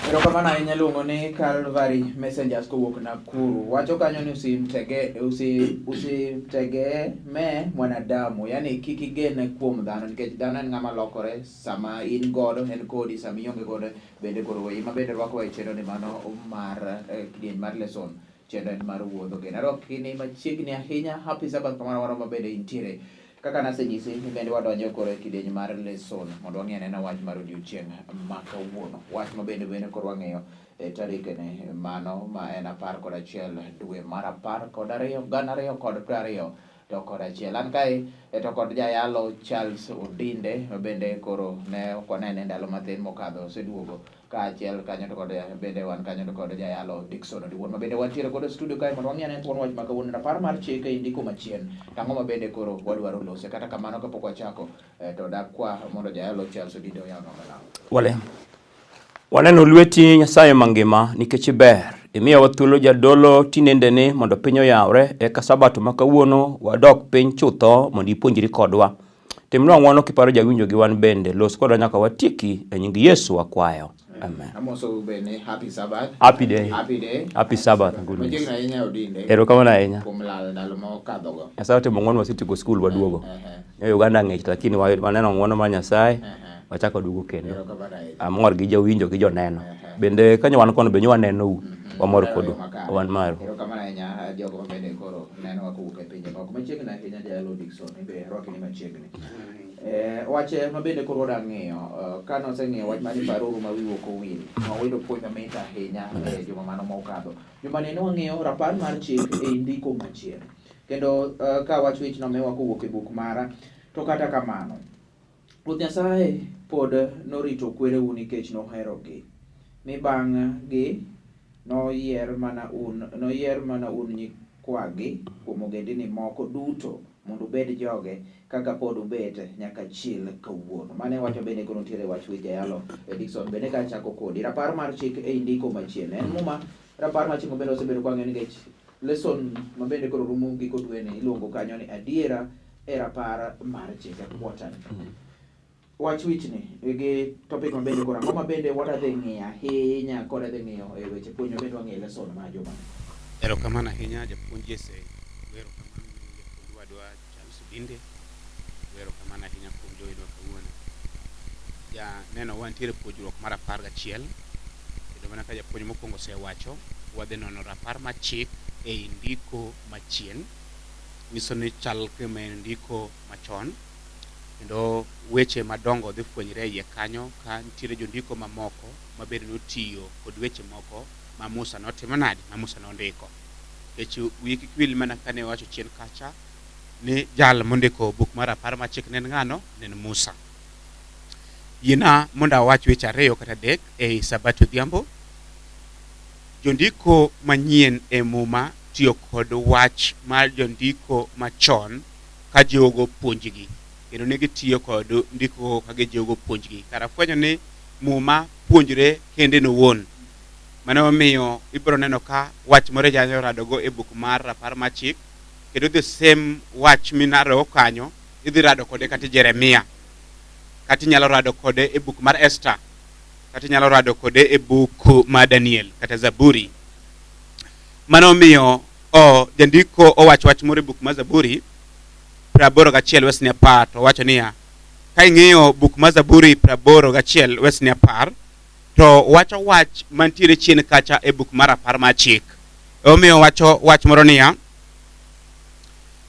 Erokamano ahinya iluongo ni Calvary Messengers kowuok Nakuru. Wacho kanyo ni usimtege usi usimtegemee mwanadamu, yani kik igen kuom dhano nikech dhano en ng'ama lokore sama in godo en kodi, sama ionge godo bende koro weyi. Ma bende rwakowa e chenro ni mano mar kidieny mar lesson chenro en mar wuodho geno. Arwaki ni machiegni ahinya. Happy Sabbath kamoro amora ma bende intiere. Kaka nasenyisi ni bende wadonjo koro e kidieny mar lesson mondo wang'i anena wach mar odiochieng' ma kawuono. Wach ma bende bende koro wang'iyo e tarikne mano ma en 11 dwe mar 12 2021. An kae to kod jayalo Charles Odinde ma bende koro ne ok wanene ndalo mathin mokadho oseduogo kaachiel kanyo to kod bende wan kanyo to kod jayalo Dickson Odiwuor ma bende wantiere godo e studio kae mondo wang'i ane thuon wach ma kawuono rapar mar chik e ndiko machien to ang'o ma bende koro wadwaro lose kata kamano kapok wachako to dakwa mondo jayalo Charles Odinde oyawnwa malang'. Wale. Waneno lweti Nyasaye mangima nikech iber. Imiyowa thuolo jadolo tinendeni mondo piny oyawre eka sabato ma kawuono wadok piny chutho mondo ipuonjri kodwa. Timnwa ng'wono kiparo jawinjo gi wan bende. Los kodwa nyaka watieki e nying Yesu wakwayo. Amen. Amosou bende happy Sabbath. Happy day. Happy day. Happy Sabbath. Good news. Machiegni ahinya Odinde. Erokamano ahinya. Kuom lal ndalo ma okadhogo. Nyasaye otimo ng'wono wasetieko skul waduogo. E Uganda ng'ich lakini waneno ng'wono mar Nyasaye wachako waduogo kendo. Erokamano ahinya. Amor gi jowinjo gi joneno. Bende kanyo wan kono be nyo wanenou. Wamor kodu. Wan maru. Erokamano ahinya jogo ma bende koro nenowa kowuok e pinje moko. Machiegni ahinya jayalo Dickson, ibe rwaki ni machiegni. Wach ma bende koro wadwa ng'iyo, ka noseng'iyo wach mar ni paruru ma wiu ok owil, wayudo puonj mamit ahinya e juma mano mokadho. Juma ni ne wang'iyo rapar mar chik e ndiko machien. Kendo ka wach wich nomiwa kowuok e buk mara, to kata kamano, Ruoth Nyasaye pod norito kwereu nikech noherogi, mi bang'-gi noyier mana un, noyier mana un nyikwagi kuom ogendini moko duto mondo ubed joge kaka pod ubet nyaka chil kawuono. Mano e wach bende koro nitiere wach wich jayalo Dickson bende ka achako kodi. Rapar mar chik ei ndiko machien. En muma rapar mar chik mabende wasebedo kwang'eyo nikech lesson mabende koro rumo giko dweni iluongo kanyo ni adiera e rapar mar chik e quarter. Wach wichni gi topic mabende koro ang'o mabende wadwa dhi ng'iyo ahinya kod dhi ng'iyo e weche puonj mabende wang'iyo e lesson ma juma. Erokamano ahinya japuonj Jesse. Erokamano japuonj wadwa Charles Odinde. Erokamano ahinya kuom joinwa kawuono. Ja neno wantiere puonjruok mar 11 kendo mana ka japuonj mokwongo osewacho wadhi nono rapar mar chik ei ndiko machien nyiso ni chal gima en ndiko machon kendo weche madongo dhi fwenyre e iye kanyo ka nitiere jondiko mamoko ma bende notiyo kod weche moko ma Musa notimo nade ma Musa nondiko nikech wiyi kik wil mana kane wacho chien kacha ni jal mondiko buk mar rapar mar chik ne en ng'ano ne en Musa. Yiena mondo awach weche ariyo kata adek ei Sabato odhiambo. Jondiko manyien e Muma tiyo kod wach mar jondiko machon ka jiwogo puonjgi kendo ne gitiyo kod ndiko ka gijiwogo puonjgi. Kara fwenyo ni Muma puonjre kende nowuon. Mano omiyo ibiro neno ka wach moro inyalo radogo e buk mar rapar mar chik kendo the same wach minarogo kanyo idhi rado kode kata Jeremia kata inyalo rado kode e buk mar Esther kata inyalo rado kode e buk mar Daniel kata Zaburi. Mano omiyo o jandiko owacho wach moro e buk mar Zaburi 81 wesni 10 to owacho niya ka ing'iyo buk mar Zaburi 81 wesni 10 to wacho wach mantiere chien kacha e buk mar rapar mar chik. Omiyo wacho wach moro niya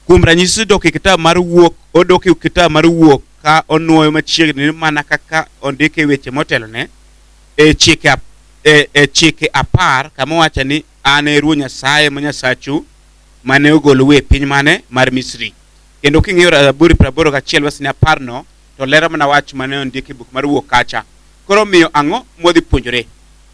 kuom ranyisi dok e kitabu mar wuok odok e kitabu mar wuok ka onwoyo machiegni ni mana kaka ondike weche motelone e chike e chike 10 kama owacho ni an e Ruoth Nyasaye ma Nyasachu mane ogolou e piny mane mar Misri. Kendo king'iyo Zaburi 81 wesni 10 no to lero mana wach mane ondik e buk mar wuok kacha. Koro omiyo ang'o mwadhi puonjore?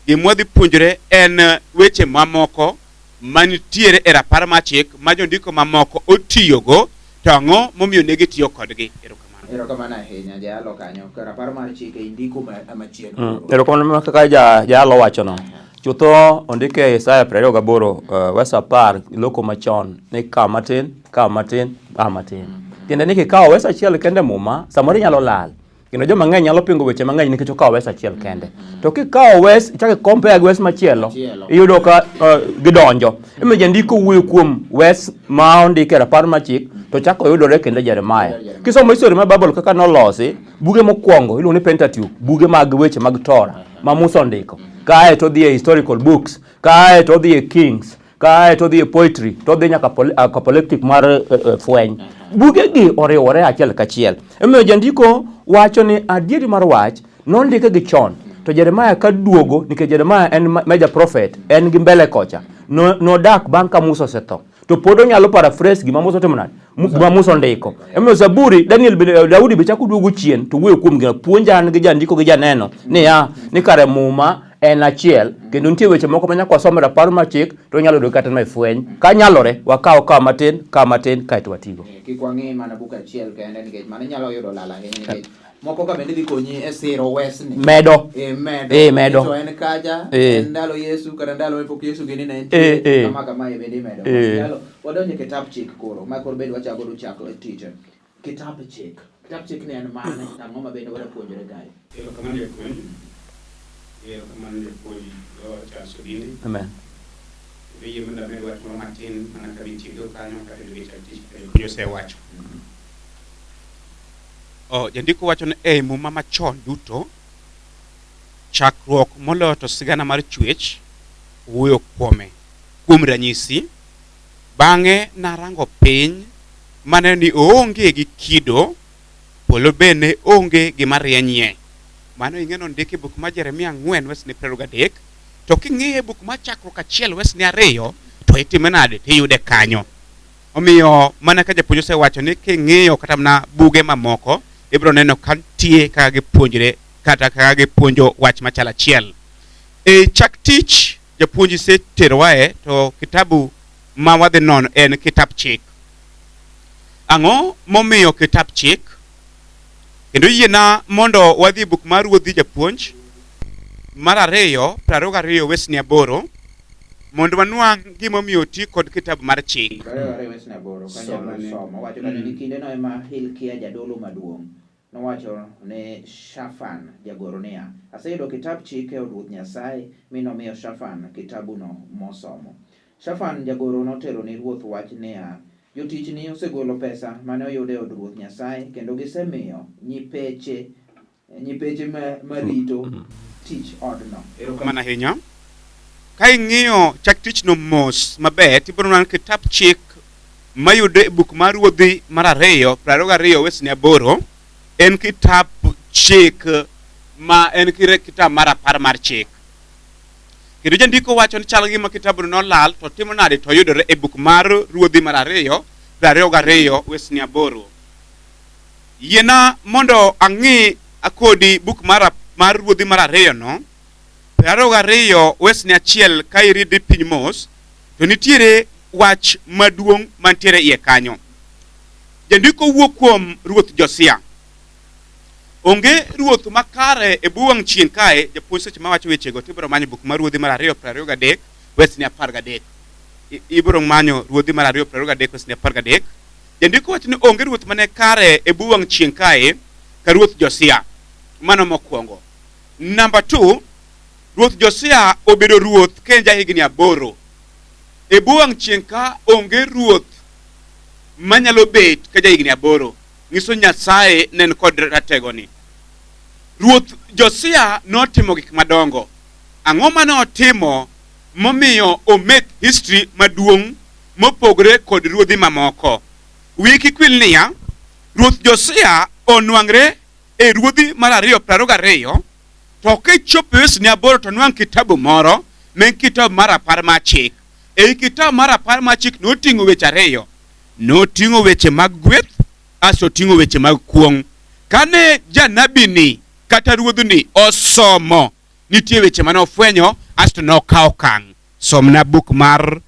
Gima wadhi puonjore en weche mamoko manitiere e rapar mar chik ma jondiko mamoko otiyogo to ang'o momiyo ne gitiyo kodgi? Erokamano. Erokamano ahinya jayalo kanyo. Rapar mar chik ei ndiko machien. Erokamano kaka jayalo wachono. Chutho ondike e Isaya 28 wes 10 loko machon ni kaw matin, kaw matin, kaw matin. Tiende ni kikawo wes achiel kende muma, samoro inyalo lal. Kendo joma ng'eny nyalo pingo weche mang'eny nikech okawo wes achiel kende. To kikawo wes ichako i-compare gi wes machielo, Machielo. iyudo ka gidonjo. Emomiyo jandiko wuoyo kuom wes ma ondik e rapar mar chik to chako yudore kendo e Jeremiah. Kisomo history mar Bible kaka nolosi, buge mokwongo iluongo ni Pentateuch, buge mag weche mag Torah ma Musa ondiko. Kae to odhi e historical books, kae to odhi e Kings, kae to odhi e poetry, to odhi nyaka apocalyptic mar fweny. Bugegi oriwore achiel kachiel. Emomiyo jandiko wacho ni adieri mar wach nondike gi chon to Jeremiah ka duogo nikech Jeremiah en major prophet en gi mbele kocha nodak bang' ka Musa osetho to pod onyalo paraphrase gima Musa otimo nade gima Musa ondiko. Emomiyo Zaburi Daniel bende Daudi be chako duogo chien to wuoyo kuom gima puonja an gi jandiko gi janeno niya ni kare Muma en achiel kendo nitie weche moko ma nyaka wasom e rapar mar chik to wanyalo yudo kata e fweny ka nyalore wakaw ka matin ka matin kaeto watigo. Kik wang'i mana buk achiel kende nikech mano inyalo yudo lal ahinya nikech moko ka bende dhi konyi e siro wesni. Medo. Medo. Medo. To en kacha, en ndalo Yesu kata ndalo mapok Yesu gini ne entie, kama kama e bende imedo. Nyalo wadonjo e kitap chik koro, ma koro bende wachako godo chako tich. Kitap chik. Kitap chik ni en mane? Ang'o ma bende wadwa puonjore kae? Erokamano japuonj. Erokamano japuonj Charles Odinde. Amen. Kendo yie mondo amed wach moro matin mana ka nitieko kanyo kata gi chak tich kaka japuonj osewacho. Oh, jandiko wacho ni ei Muma machon duto, chakruok moloyo to sigana mar chwech wuoyo kuome. Kuom ranyisi, bang'e narango piny maneno ni oonge gi kido, polo be ne onge gima rienyie. Mano ing'e nondik e buk mar Jeremia 4 wes ne 23. To king'iye e buk mar Chakruok 1 wes ne 2 to itime nade? Tiyude kanyo. Omiyo mana ka japuonj osewacho ni king'iyo kata mana buge mamoko, ibiro neno ka nitie kaka gipuonjre kata kaka gipuonjo wach machal achiel. E chak tich japuonj iseterowae to kitabu ma wadhi nono en kitap chik. Ang'o momiyo kitap chik? Kendo yiena mondo wadhi e buk mar Ruodhi Japuonj mar 2 22 wesni 8 mondo wanwang' gimomiyo oti kod kitabu mar chik. 22 wesni 8 kanyalo somo wacho kanyo ni kindeno ema Hilkia jadolo maduong' nowacho ne Shafan jagoro niya, Aseyudo kitap chik e od Ruoth Nyasaye, mi nomiyo Shafan kitabuno mosomo. Shafan jagoro notero ni ruoth wach niya, Jotichni osegolo pesa mane oyud e od Ruoth Nyasaye, kendo gisemiyo nyipeche nyipeche marito tich odno. Erokamano ahinya. Ka ing'iyo chak tichno mos maber, tibiro neno kitap chik mayudre e buk mar Ruodhi mar 2 22 wesni 8 en kitap chik ma en kitap mar apar mar chik. Kendo jandiko wacho ni chal gima kitabuno nolal to timo nade to yudore e buk mar Ruodhi mar 2 22 wesni 8. Yiena mondo ang'i kodi buk mar, mar Ruodhi mar 2 no 22 wesni 1 ka iridri piny mos to nitiere wach maduong' mantiere iye kanyo. Jandiko wuok kuom ruoth Josia. Onge ruoth makare e bwo wang' chieng' kae, japuonj seche mawacho wechego to ibiro manyo buk mar Ruodhi mar 2 23 wesni 13. Ibiro manyo Ruodhi mar 2 23 wesni 13. Jandiko wacho ni onge ruoth mane kare e bwo wang' chieng' kae ka ruoth Josia. Mano mokwongo. Namba 2, ruoth Josia obedo ruoth ka en jahigni 8. E bwo wang' chieng' ka onge ruoth manyalo bet ka jahigni 8. Nyiso Nyasaye ne en kod rategoni. Ruoth Josia notimo gik madongo. Ang'o mane otimo momiyo o make history maduong' mopogre kod ruodhi mamoko? Wiyi kik wil niya, Ruoth Josia onwang're e Ruodhi mar 2 22 to kichopo e wesni 8 to nwang' kitabu moro ma en kitabu mar apar mar chik. Ei kitabu mar apar mar chik noting'o weche ariyo. Noting'o weche mag gweth asto oting'o weche mag kuong'. Kane janabini kata ruodhni osomo, nitie weche mane ofwenyo asto nokawo okang'. Somna buk mar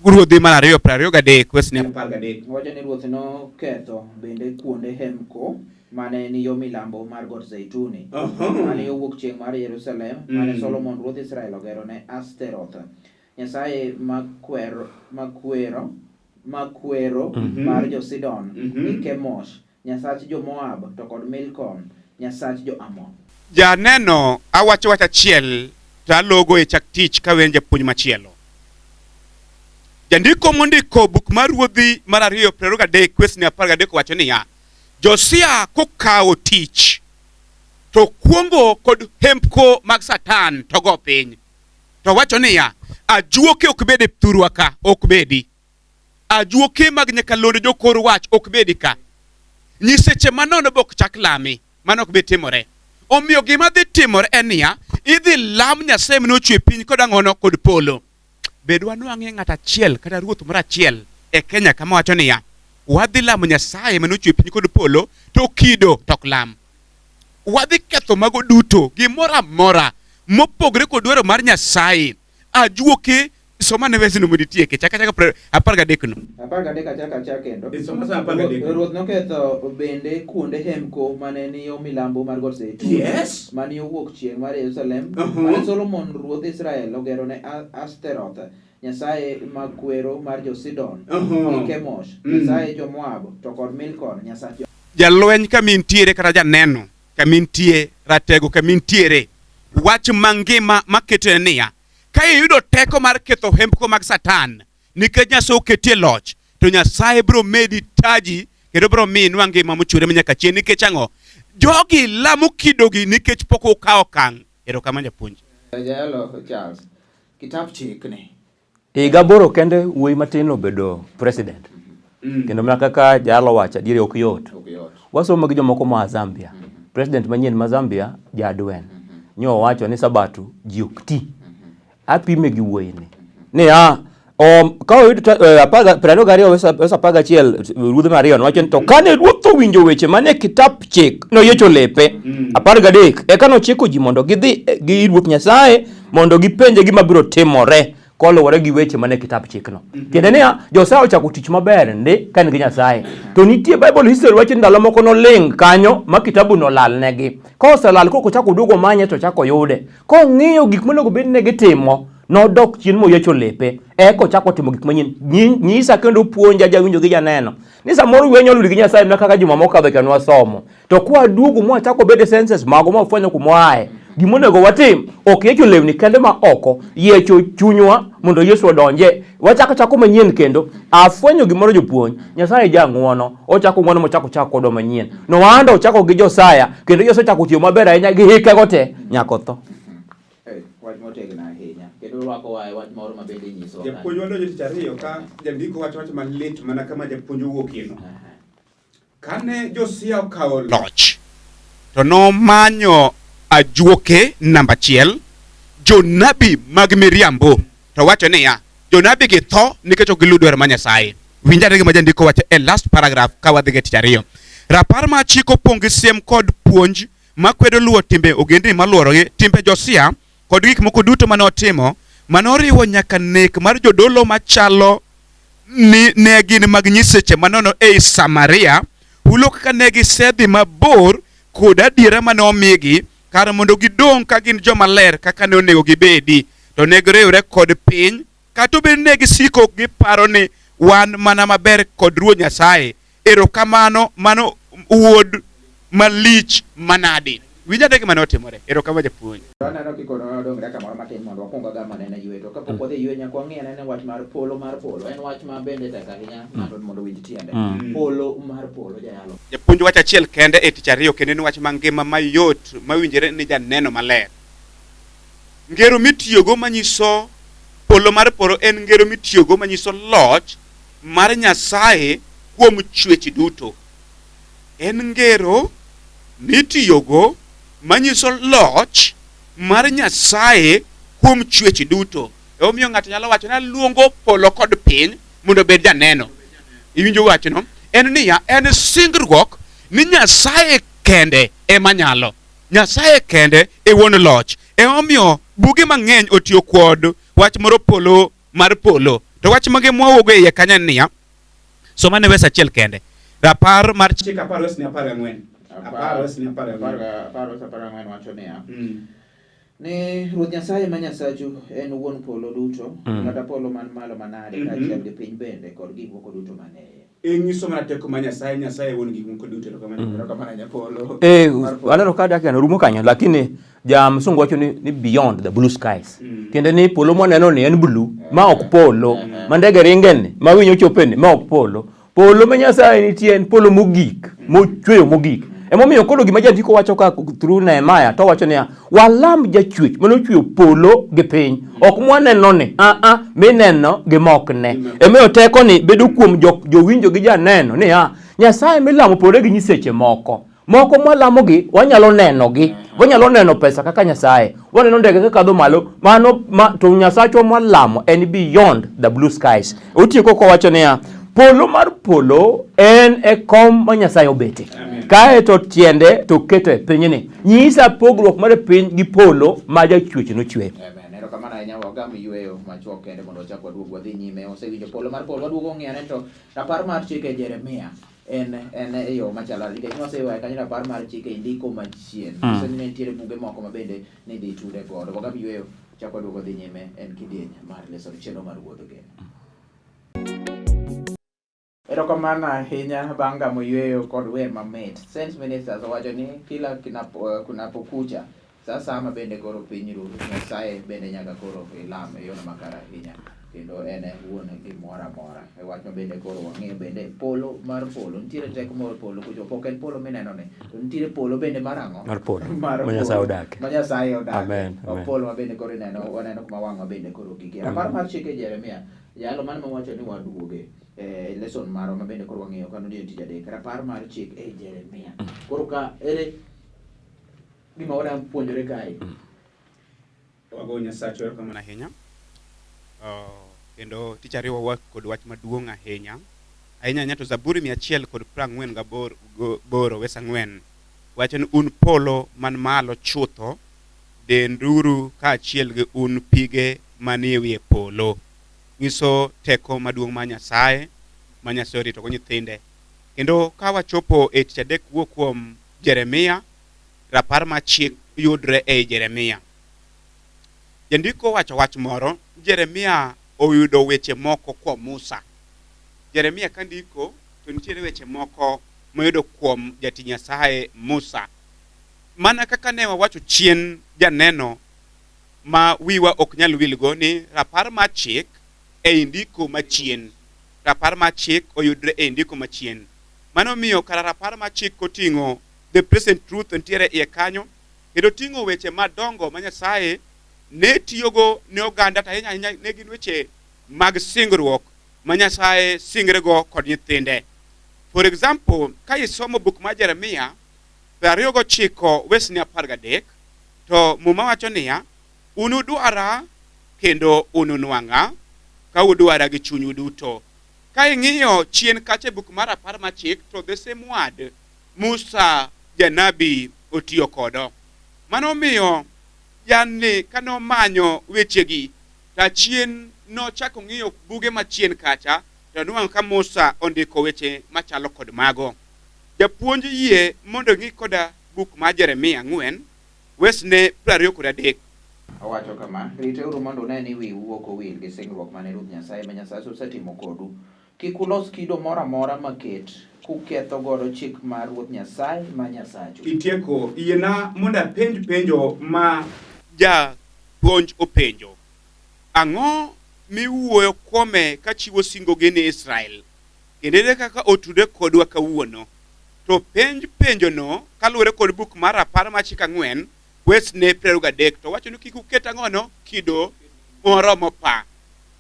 Ruodhi mar 2 23 wesni 13. Owacho ni ruoth noketho bende kuonde hemko mane ni yo milambo mar got Zeituni, mane yo wuok chieng' mar Jerusalem, mane Solomon ruodh Israel ogero ne Asteroth, nyasaye makwero mar jo-Sidon, gi Kemosh, nyasach jo-Moab, to kod Milkom, nyasach jo-Amon. Janeno awacho wach achiel to alogo e chak tich kawen japuonj machielo. Jandiko mondiko buk mar Ruodhi mar ariyo 23 kwesni 13 wacho niya, Josia kokawo tich to kuongo kod hembko mag Satan to go piny. To wacho niya, ajuoke ok bed e thurwa ka, ok bedi. Ajuoke mag nyakalondo jokor wach ok bedi ka. Nyiseche manono be ok chak lami, mano ok bi timore. Omiyo gima dhi timore en niya, idhi lam Nyasaye mane ochwe piny kod ang'ono kod polo. Bed wanwang'ie ng'at achiel kata ruoth moro achiel e Kenya kama wacho niya, wadhi lamo Nyasaye mane ochwe piny kod polo to kido to ok lam. Wadhi ketho mago duto, gimoro amora mopogre kod dwaro mar Nyasaye. Ajuoke soma ne wesno mondo itieke, chak achaka 13 no. 13 achak achak kendo. E, soma sa 13. Ruoth noketho bende kuonde hemko mane ni yo milambo mar got Zeituni, Yes. mane yo wuok chieng' mar Jerusalem, Uh-huh. mane Solomon ruodh Israel ogero ne Ashtaroth, nyasaye makwero mar jo-Sidon, Uh-huh. gi Kemosh, nyasaye jo-Moab, to kod Milkon, nyasach jo Jalweny kama intiere kata janeno kama intie, ratego kama intiere, wach mangima maketo en niya, ka iyudo teko mar ketho hembko mag Satan nikech Nyasaye oketi e loch, to Nyasaye biro medi taji kendo biro miyi inwang' ngima mochwere manyaka chieng'. Nikech ang'o? Jogi lamo kidogi nikech pok okawo okang'. Erokamano japuonj. Jayalo Charles, kitap chikni Higa aboro kende wuoyi matin obedo president. Kendo mana kaka jalo wacho adieri ok yot. ok yot. Wasomo gi jomoko moa Zambia. President manyien ma Zambia Jadwen. Nyo owacho ni Sabatu ji ok ti. Apime gi wuoyi ni. Niya, ka oyud 22 wes 11 ruodhe mar ariyo nowacho ni to kane ruoth owinjo weche mane kitap chik noyiecho lepe 13 eka nochiko ji mondo gidhi gi ruoth Nyasaye mondo gipenje gima biro timore koluwore gi weche mane kitap chikno. Tiende niya, Josia ochako tich maber ndi ka en gi Nyasaye. To nitie Bible history wacho ni ndalo moko noling' kanyo ma kitabu nolalnegi. Ka oselal kok ochako oduogo manye to ochako oyude. Kong'iyo gik monego bed ni gitimo, nodok chien moyiecho lepe. Eka ochako timo gik manyien. Nyisa kendo puonja jawinjo gi janeno. Ni samoro wiwa nyalo wil gi Nyasaye mana kaka juma mokadho cha nwasomo. To kwaduogo mwachako bedo e senses mago mwafwenyo kuma waaye, gima onego watim ok yiecho lewni kende ma oko, yiecho chunywa mondo Yesu odonje. Wachako chako manyien kendo. Afwenyo gimoro jopuonj, Nyasaye jang'uono, ochako ng'uono mochako chako kodwa manyien. Noanda ochako gi Josaya kendo Josaya ochako tiyo maber ahinya gi hikego te nyaka otho. Wach motegno ahinya kendo rwakowa e wach moro ma bende inyisowa kanyo. Japuonj wadonjo tich ariyo ka jandiko wacho wach malit mana kama japuonj owuokieno. Kane Josia okawo loch, to nomanyo ajuoke namba achiel, jonabi mag miriambo, to wacho niya, jonabi gi tho nikech ok giluw dwaro mar Nyasaye. Winj ane gima jandiko wacho e last paragraph ka wadhi e tich ariyo. Rapar mar chik opong' gi siem kod puonj makwedo luwo timbe ogendini maluorogi, timbe Josia kod gik moko duto mane otimo, mane oriwo nyaka nek mar jodolo machalo ni ne gin mag nyiseche manono ei Samaria, hulo kaka ne gisedhi mabor kod adiera mane omigi, kar mondo gidong' ka gin joma ler kaka ne onego gibedi, to ne giriwre kod piny, kata obedo ni ne gisiko giparo ni wan mana maber kod Ruoth Nyasaye. Erokamano, mano wuod malich manadi. Winj ane gima ne otimore. Erokamano japuonj. Aneno kikono wadong' dakika moro matin mondo wakwong wagam anena yweyo. To kapok wadhi yweyo nyaka wang'i anena wach mar polo mar polo. En wach ma bende tek ahinya ng'ato mondo owinj tiende. Polo mar polo jayalo. Japuonj wach achiel kende e tich ariyo kendo en wach mangima mayot mawinjore ni janeno maler. Ngero mitiyogo manyiso polo mar polo en ngero mitiyogo manyiso loch mar Nyasaye kuom chwech duto. En ngero mitiyogo manyiso loch mar Nyasaye kuom chwech duto. Emomiyo ng'ato nyalo wacho ni aluongo polo kod piny mondo obed janeno. Iwinjo wachno? En niya, en singruok ni Nyasaye kende ema nyalo. Nyasaye kende e wuon loch. Emomiyo buge mang'eny otiyo kod wach moro polo mar polo. To wach mage mwawuogo e iye kanyo en niya, soma ne wes achiel kende. Rapar mar Chik apar wes ni 14. Apar wes ni 14. 10 apar gang'wen wacho niya ni Ruoth Nyasaye ma Nyasachu en wuon polo duto, kata polo man malo manade, kaachiel gi piny bende kod gik moko duto man e iye. E nyiso mana teko ma Nyasaye, Nyasaye wuon gik moko duto. Erokamano. Erokamano Nyapolo. Eh, Mar polo. aneno ka dak rumo kanyo lakini ja msungu wacho ni, ni beyond the blue skies. Mm. Tiende ni polo mwaneno ni en blue ma ok polo, ma ndege ringe ni, ma winyo chope ni, ma ok polo. Polo ma Nyasaye nitie en polo mogik, mochweyo mogik. Emomiyo koro gima jandiko wacho ka through Nehemiah to wacho niya, walam jachwech mane ochweyo polo gi piny. Ok mwaneno ni, a a mineno gi mok ne. Emomiyo teko ni bedo kuom jowinjo gi janeno niya, Nyasaye milamo pore gi nyiseche moko. Moko mwalamogi wanyalo nenogi, wanyalo neno pesa kaka Nyasaye, waneno ndege kaka kadho malo, mano ma, to Nyasachwa mwalamo en beyond the blue skies. Otieko kowacho niya, polo mar polo en e kom ma Nyasaye obete. Kae to tiende to keto e pinyni. Nyisa pogruok mar piny gi polo ma jachwech nochweyo. Amen. Erokamano ahinya wagam yueyo machuok kende mondo wachak waduog wadhi nyime. Wasewinjo polo mar polo, waduogo ng'iyo ane to rapar mar chike Jeremia en en e yo machalo nade? Nikech nwaseywaye kanyo rapar mar chike e ndiko machien. Nyiso ni ne nitiere buge moko ma bende nidhi tude godo. Wagam yueyo chak waduog wadhi nyime en kidieny mar lesson chenro mar wuodh geno. Erokamano ahinya bang' gamo yueyo kod wer mamit. Saints Ministers owacho ni kila kinapo, kunapokucha sa sama bende koro piny ru Nyasaye bende nyaka koro ilam e yono makare ahinya kendo en e wuon gimoro amora. E wach ma bende koro wang'eyo bende polo mar polo nitiere teko moro e polo kucho pok en polo mineno ni to nitiere polo bende mar ang'o? Mar polo. Mar Ma Nyasaye polo. odake. Ma Nyasaye odake. Amen, Ok amen. polo ma bende koro ineno waneno kuma wang'wa bende koro gikie. Rapar mar chike Jeremia jalo mano mawacho ni waduoge e lesson marwa ma bende koro wang'iyo kano odiechieng' tich adek rapar mar chik e Jeremia. Koro ka ere gima wadang' puonjore kae? Wago Nyasacha erokamano ahinya. Kendo tich ariyo wawuok kod wach maduong' ahinya. Ahinya ahinya to Zaburi 148 wes 4 wacho ni un polo man malo chutho, denduru kaachiel gi un pige manie wiye polo. Nyiso teko maduong' mar Nyasaye, ma Nyasaye oritogo nyithinde. Kendo ka wachopo e tich adek wuok kuom Jeremia, rapar mar chik yudre ei Jeremia. Jandiko wacho wach moro, Jeremia oyudo weche moko kuom Musa. Jeremia ka ndiko to nitiere weche moko moyudo kuom jatich Nyasaye Musa. Mana kaka ne wawacho chien janeno ma wiwa ok nyal wilgo ni rapar mar chik ei ndiko machien. Rapar mar chik oyudre ei ndiko machien. Mano miyo kara rapar mar chik koting'o the present truth nitiere iye kanyo kendo ting'o weche madongo ma Nyasaye ne tiyogo ne oganda to ahinya ahinya ne gin weche mag singruok ma Nyasaye singrego kod nyithinde. For example, ka isomo buk mar Jeremia 29 wesni 13 to Muma wacho niya, unudwara kendo ununwang'a ka udwara gi chunyu duto. Ka ing'iyo chien kacha e buk mar apar mar chik to the same word Musa janabi otiyo kodo. Mano omiyo jalni kane omanyo wechegi to achien nochako ng'iyo buge machien kacha to onwang'o ka Musa ondiko weche machalo kod mago. Japuonj yie mondo ing'i koda buk mar Jeremia 4 wesne 23. Owacho kama, Ritreuru mondo une ni wiu ok owil gi singruok mane Ruoth Nyasaye ma Nyasachu osetimo kodu. Kik ulos kido moro amora maket, kuketho godo chik mar Ruoth Nyasaye ma Nyasachu. Itieko, yiena mondo apenj penjo ma. Japuonj openjo, Ang'o miwuoyo kuome ka chiwo singogi ni Israel? Kendo ere kaka otudre kodwa kawuono? To penj penjono kaluwore kod buk mar Rapar mar Chik 4 wesne 23 to wacho ni kik uket ang'ono kido moro mopa.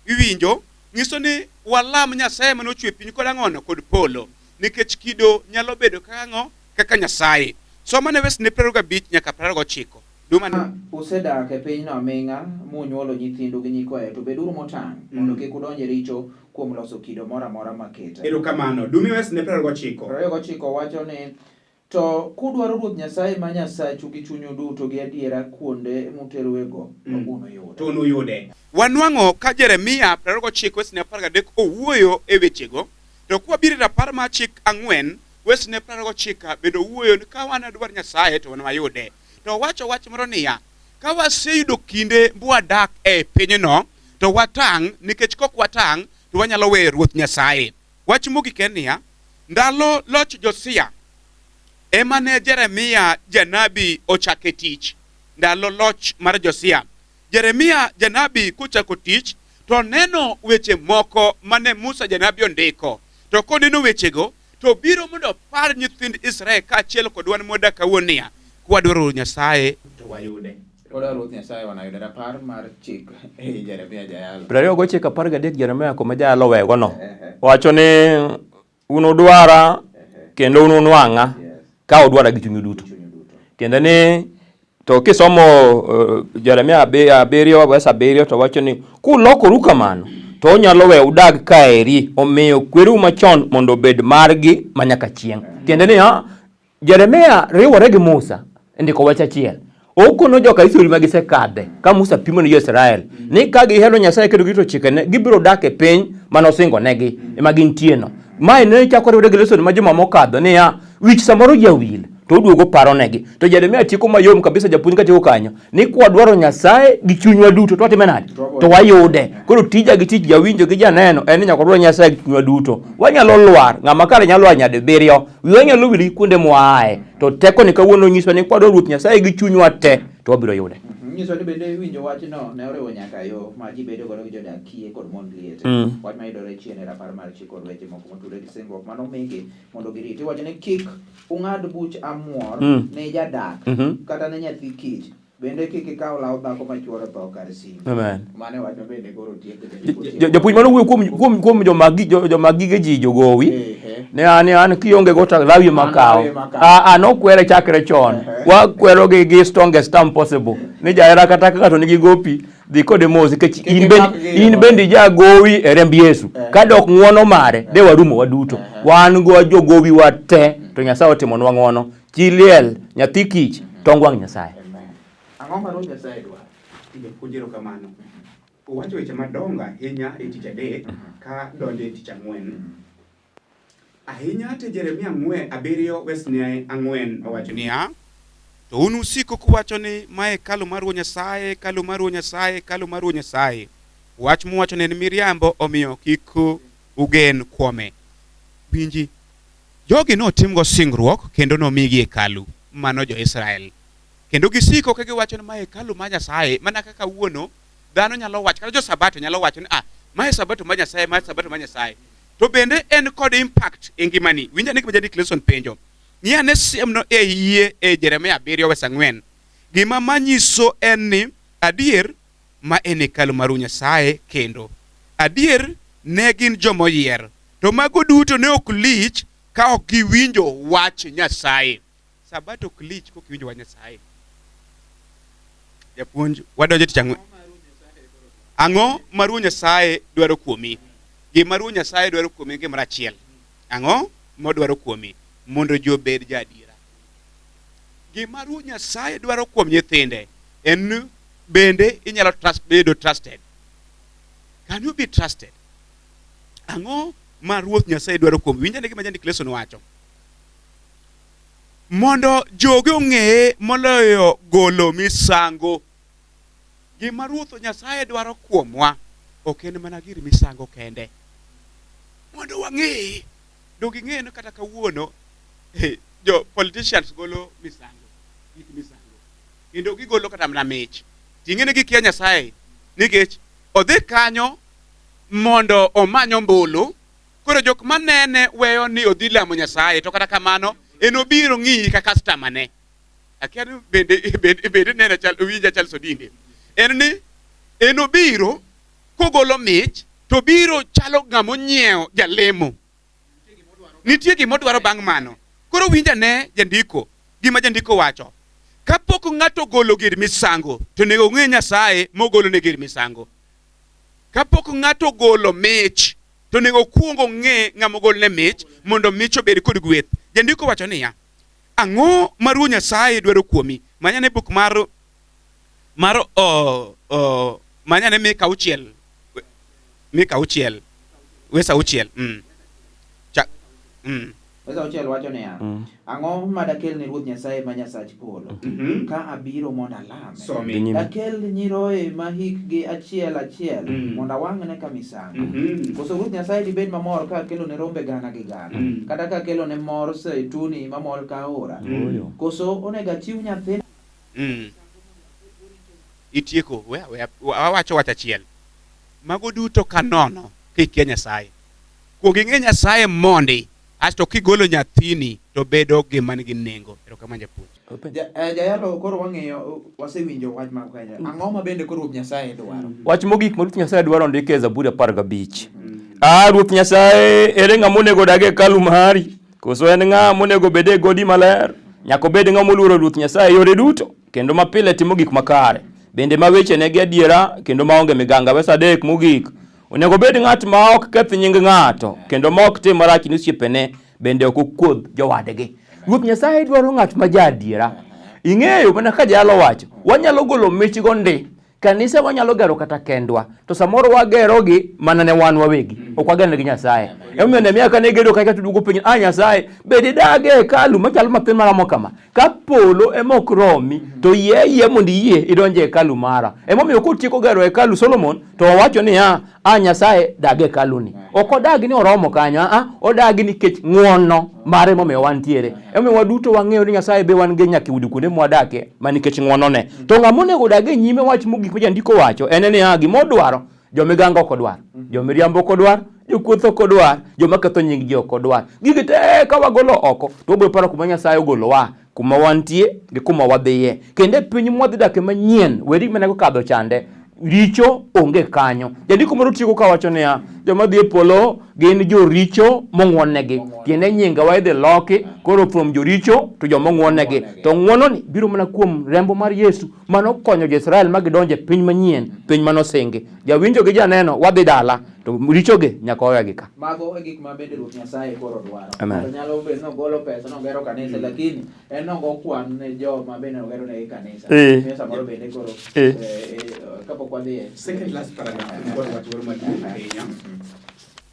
Iwinjo? Nyiso ni walam Nyasaye mane ochwe piny kod ang'ono kod polo nikech kido nyalo bedo kaka ang'o kaka Nyasaye. Somane wesne 25 nyaka 29. Duma Ka usedak e pinyno aming'a, munyuolo nyithindu gi nyikwayo, to beduru motang' mondo kik udonj e richo kuom loso kido moro amora makete. Erokamano. Dumi wesne 29. 29 wacho ni, To kudwaro Ruoth Nyasaye ma Nyasachu gi chunyu duto gi adiera kuonde muteruego, to unuyude. To unuyude. Wanwang'o ka Jeremia 29 wesne 13 owuoyo e wechego, to kwabiro e rapar mar chik 4 wesne 29 bende owuoyo ni ka wanadwar Nyasaye to wanayude. To owacho wach moro niya, ka waseyudo kinde mwadak e pinyno, to watang' nikech kok watang' to wanyalo weyo Ruoth Nyasaye. Wach mogik en niya, ndalo loch Josia ema ne Jeremia janabi ochake tich. Ndalo loch mar Josia. Jeremia janabi kochako tich to neno weche moko mane Musa janabi ondiko. To koneno wechego to biro mondo opar nyithind Israel kaachiel kod wan mwadak kawuono niya, kwadwaro Nyasaye to wayude. Koro Ruoth Nyasaye wanayudo rapar mar chik ei Jeremia jayalo. 29 13 Jeremia kuma jayalo owego Wacho ni unudwara kendo ununwang'a ka udwara gi chunyu duto. Tiende ni to kisomo Jeremia 7 verse 7 to wacho ni kulokoru kamano to onyalo weyo udag kaeri omiyo kwereu machon mondo obed margi manyaka chieng'. Tiende ni Jeremia riwore gi Musa e ndiko wach achiel. Okono joka Israel ma gisekadhe ka Musa pimo ne jo-Israel ni ka gihero Nyasaye kendo girito chikene gibiro dak e piny mane osingonegi ema gintieno. Mae ne chako riwore gi lesson ma juma mokadho niya wich samoro jawil to oduogo paronegi. To Jeremia tieko mayom kabisa japuonj katieko kanyo ni kwadwaro Nyasaye gi chunywa duto to watime nade? To wayude. Koro tija gi tich jawinjo gi janeno en ni nyaka wadwar Nyasaye gi chunywa duto. Wanyalo lwar, ng'ama kare nyalo lwar nyadibiriyo, wiwa nyalo wil gi kuonde mwaaye. To tekoni kawuono nyiswa ni kwadwaro Ruoth Nyasaye gi chunywa te to wabiro yude. Nyiso ni bende winjo wachno ne oriwo nyaka yo ma ji bedo godo gi jodak kiye kod mond liete. Wach mayudore chien e rapar mar chik kod weche moko motudore gi singruok mane omigi mondo girit. Iwacho ni kik ung'ad buch amwor ne jadak kata ne nyathi kich. Bende kik ikaw law dhako ma chwore otho kar simo. Amen. Mano e wach ma bende koro tieko Japuonj mano wuoyo kuom joma gige ji jogowi. Ne an kionge go to lawi ema kawo. A nokwere chakre chon. Wakwero gi strongest term possible. Ni jahera kata ka ng'ato nigi gopi dhi kode mos nikech in bende ijagowi e remb Yesu. Ka dok ng'wono mare de warumo waduto. Wan go jogowi wa te to Nyasaye otimonwa ng'wono. Chi liel, nyathi kich, tong wang' Nyasaye. Ang'o ma Ruoth Nyasaye dwaro? Japuonj erokamano. Owacho weche madongo ahinya e tich adek ka donjo e tich ang'wen. Ahinya te Jeremia 4 7 wes 4 owacho niya, to un usiko kuwacho ni ma hekalu mar Ruoth Nyasaye, hekalu mar Ruoth Nyasaye, hekalu mar Ruoth Nyasaye. Wach muwacho ne en miriambo, omiyo kik ugen kuome. Winji, jogi notimgo singruok kendo nomigi hekalu, mano jo-Israel. Kendo gisiko ka giwacho ni ma hekalu mar Nyasaye, mana kaka kawuono dhano nyalo wacho, kata jo-Sabato nyalo wacho ni ah, ma e Sabato mar Nyasaye, ma e Sabato mar Nyasaye. To bende en kod impact e ngimani. Winj ane gima jandik lesson penjo. Ng'i ane siemno e yie e Jeremia 7 wes 4. Gima manyiso en ni adier ma en hekalu mar Nyasaye kendo adier ne gin jomoyier. To mago duto ne ok lich ka ok giwinjo wach Nyasaye. Sabato ok lich kok iwinjo wach Nyasaye. Japuonj, wadonjo tich ang'wen. Ang'o ma Ruoth Nyasaye dwaro kuomi? Gima Ruoth Nyasaye dwaro kuomi en gimoro achiel. Ang'o modwaro kuomi? Mondo ji obed jaadiera. Gima Ruoth Nyasaye dwaro kuom nyithinde en ni bende inyalo trust, bedo trusted. Can you be trusted? Ang'o ma Ruoth Nyasaye dwaro kuomi? Winj ane gima jandik leson wacho. Mondo joge ong'eye moloyo golo misango. Gima Ruoth Nyasaye dwaro kuomwa ok en mana gir misango kende. Mondo wang'eye. Donge ing'eyo ni kata kawuono jo politicians golo misango, gik misango. Kendo gigolo kata mana mich. Ting'e ni gikia Nyasaye nikech odhi kanyo mondo omany ombulu. Koro jok manene weyo ni odhi lamo Nyasaye to kata kamano en obiro ng'iyi ka customer ne. Akia ni bende nene chal winja chal sodinde. En ni en obiro kogolo mich to biro chalo ng'ama onyiewo jalemo. Nitie gima odwaro bang' mano. Koro winj ane jandiko, gima jandiko wacho. Kapok ng'ato ogolo gir misango, to onego ong'e Nyasaye mogolone gir misango. Kapok ng'ato ogolo mich, to onego okuong ong'e ng'ama ogolne mich mondo mich obed kod gweth. Jandiko wacho niya, ang'o ma Ruoth Nyasaye dwaro kuomi? Manyane buk mar mar manyane Mika 6, Mika 6, wes 6. Wes auchiel wacho niya, Ang'o ma dakel ne Ruoth Nyasaye ma Nyasach polo, ka abiro mondo alame? Somi. Dhi nyime. Dakel nyiroye ma hikgi achiel achiel mondo awang'ne ka misango. Koso Ruoth Nyasaye dibed mamor ka akelone rombe gana gi gana, kata ka akelone mor zeituni mamol ka aora? Ooyo. Koso onego achiw nyathina Itieko, we aweya, awacho wach achiel. Mago duto ka nono kikia Nyasaye. Kuong ing'e Nyasaye mondi, asto kigolo nyathini to bedo gima nigi nengo. Erokamano japuonj. Ja, eh, jayalo koro wang'eyo wasewinjo wach ma Kenya. Ang'o ma bende koro Ruoth Nyasaye dwaro? Wach mogik ma Ruoth Nyasaye dwaro ndike e Zaburi 15. A Ruoth Nyasaye, ere ng'ama onego odag e hekalu mari? Koso en ng'a monego obed e godi maler? Nyaka obed ng'ama oluoro Ruoth Nyasaye e yore duto, kendo ma pile timo gik makare, bende ma wechene gi adiera kendo maonge miganga. Wes adek mogik. Onego obed ng'at ma ok keth nying ng'ato, kendo ma ok tim marach ni osiepene, bende ok okuodh jowadgi. Ruoth Nyasaye dwaro ng'at ma jaadiera. Ing'eyo mana ka jalo wacho, wanyalo golo michgo ndi. Kanisa wanyalo gero kata kendwa, to samoro wagerogi mana ne wan wawegi, ok wager gi Nyasaye. Emomiyo Nehemia kane gedo kacha to duogo penjo, ah Nyasaye, bed idage e hekalu machalo mathin maromo kama? Ka polo ema ok romi, to yie ayie mondo iyie idonj e hekalu mara. Emomiyo kotieko gero hekalu Solomon, to owacho niya, ah Nyasaye dag e hekaluni. Ok odagi ni oromo kanyo, ah, odagi nikech ng'wono mare momiyo wantiere. Emomiyo waduto wang'eyo ni Nyasaye be wan gi nyaka e udi kuonde mwadakie ma nikech ng'wonone. To ng'ama onego odag e nyime wach mogik ma jandiko wacho en niya, gima odwaro jomiganga ok odwar, jomiriambo ok odwar, jokuoth ok odwar, joma ketho nying ji ok odwar. Gigi te ka wagolo oko to wabiro paro kuma Nyasaye ogolowa, kuma wantie gi kuma wadhiye. Kendo e piny mwadhi dake manyien, weri mana kokadho chande, richo onge kanyo. Jandiko moro tieko kawacho niya, joma dhi e polo gin joricho mong'wonnegi. Tiende nyingewa idhi loki koro from joricho to joma ong'wonnegi. To ng'wononi biro mana kuom rembo mar Yesu mano konyo jo-Israel ma gidonjo e piny manyien, piny manosingi. Jawinjo gi janeno wadhi dala to richogi nyaka wawegi ka. Mago e gik ma bende Ruoth Nyasaye koro dwaro. Amen. Ng'ato nyalo bedo ni ogolo pesa nogero kanisa lakini en nogo kwan ne joma bende ogero negi kanisa. Miyo samoro bende koro kapok wadhi e Second last paragraph nikod wach moro maduong' ahinya.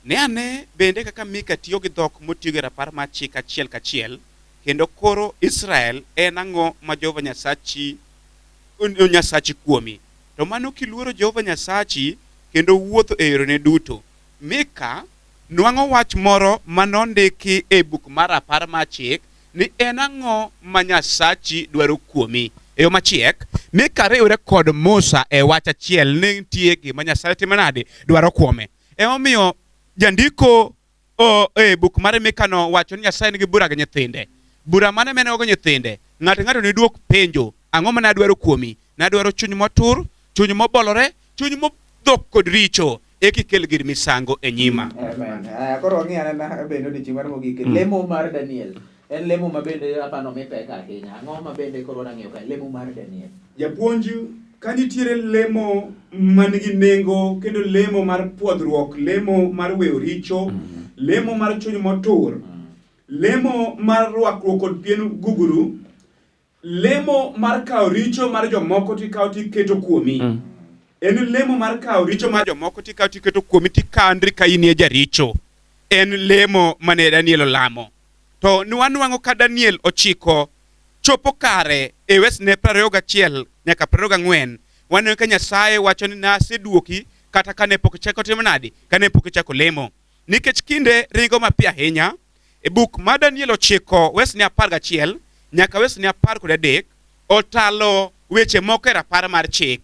Ne ane bende kaka Mika tiyo gi dhok motiyogo e rapar mar chik achiel kachiel kendo koro Israel en ang'o ma Jehova Nyasachi Nyasachi kuomi. To mano kiluoro Jehova Nyasachi kendo wuotho e yorene duto. Mika nwang'o wach moro ma nondiki e buk mar rapar mar chik ni en ang'o ma Nyasachi dwaro kuomi. E yo machiek, Mika riwre kod Musa e wach achiel ni nitie gima Nyasaye timo nade dwaro kuome. Emomiyo jandiko o, e buk mar Mika no wacho ni Nyasaye nigi bura gi nyithinde. Bura mane ma en go gi nyithinde? Ng'ato ng'ato ne duok penjo, ang'o ma nadwaro kuomi? Nadwaro chuny motur, chuny mobolore, chuny modhok kod richo, eka ikel gir misango e nyima. Amen. Aya, koro wang'i anena bende odiechieng' mar mogik. Lemo mar Daniel. En lemo ma bende apano mi pek ahinya. Ang'o ma bende koro wadwa ng'iyo kae? Lemo mar Daniel. Japuonj, ka nitiere lemo man gi nengo kendo lemo mar pwodhruok, lemo mar weyo richo, lemo mar chuny motur, lemo mar rwakruok kod pien gugru, lemo mar kawo richo mar jomoko tikawo tiketo kuomi. En lemo mar kawo richo mar jomoko tikawo tiketo kuomi tikandri ka inie jaricho. En lemo mane Daniel olamo. To nwanwang'o ka Daniel ochiko chopo kare e wesne 21 nyaka 24, waneno ka Nyasaye wacho ni naseduoki kata kane pok ichako timo nadi, kane pok ichako lemo. Nikech kinde ringo mapiyo ahinya, e buk ma Daniel ochiko wesne 11 nyaka wesne 13 otalo weche moko e rapar mar chik.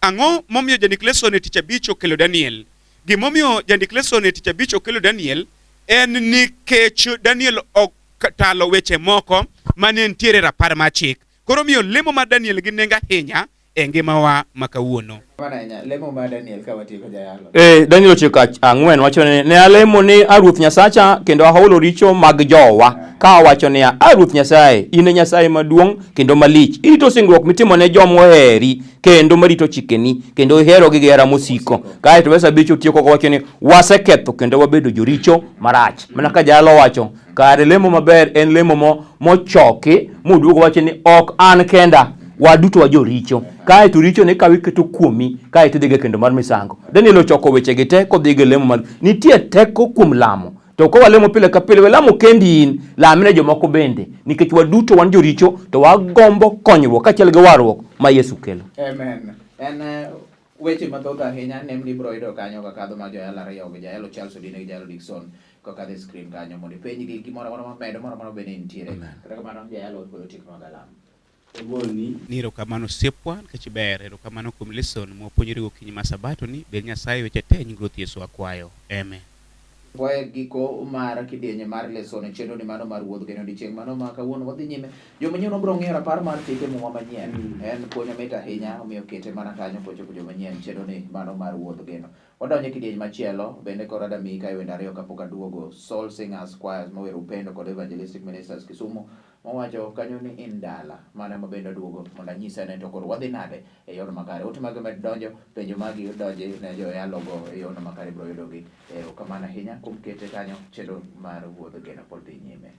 Ang'o momiyo jandik leson e tich abich okelo Daniel? Gimomiyo jandik leson e tich abich okelo Daniel en nikech Daniel otalo weche moko mane nitiere e rapar mar chik. Koro omiyo lemo mar Daniel gi nengo ahinya e ngimawa ma kawuono. Mano ahinya, lemo mar Daniel ka watieko jayalo. Daniel ochiko ang'wen wacho ni ne alemo ni a Ruoth Nyasacha kendo ahulo richo mag jowa ka awacho niya, a Ruoth Nyasaye, in e Nyasaye maduong' kendo malich. Irito singruok mitimo ne joma oheri kendo marito chikeni kendo iherogi gi hera mosiko. Kae to wes abich otieko kowacho ni waseketho kendo wabedo joricho marach. Mana ka jalo wacho, kare lemo maber en lemo mo mochoki moduogo wacho ni ok an kenda waduto wa joricho. Kae to richo ne kawi keto kuomi kae to idhigo e kendo mar misango. Daniel ochoko wechegi te kodhigo e lemo mar nitie teko kuom lamo. To ka walemo pile ka pile, we lamo kendi in, lamne jomoko bende, nikech waduto wan joricho to wagombo konyruok kaachiel gi warruok ma Yesu kelo. Amen. En eh, weche mathoth ahinya nemni ibiro yudo kanyo kakadho mag joyalo ariyo gi jayalo Charles Odine gi jayalo Dickson kokadho e screen kanyo mondo ipenjgi gimoro amora mamedo moro amora bende nitiere. Kata kamano jayalo pod otieko mag alam. Ogoni. Ni erokamano osiepwa nikech ber, erokamano kuom lesson mwapuonjore gokinyi ma sabato ni, bed Nyasaye weche te e nying Ruoth Yesu akwayo. Amen. Wae giko mar kidienje mar leson e chenro ni mano mar wuodh geno odiechieng' mano ma kawuono wadhi nyime. Joma nyien wabiro ng'iyo rapar mar chike muma manyien. En puonj mamit ahinya omiyo kete mana kanyo kochopo joma nyien chenro ni mano mar wuodh geno. Wadonjo e kidieny machielo bende koro adamiyi kae wende ariyo kapok aduogo. Soul Singers Choirs mowero Upendo kod Evangelistic Ministers Kisumu mowacho kanyo ni in dala. Mano ema bende aduogo mondo anyise ane to koro wadhi nade e yorno makare. Ote magi med donjo, penjo magi donji ne joyalogo e yorno makare ibiro yudogi. Erokamano ahinya kuom kete kanyo chenro mar wuodh geno pod dhi nyime.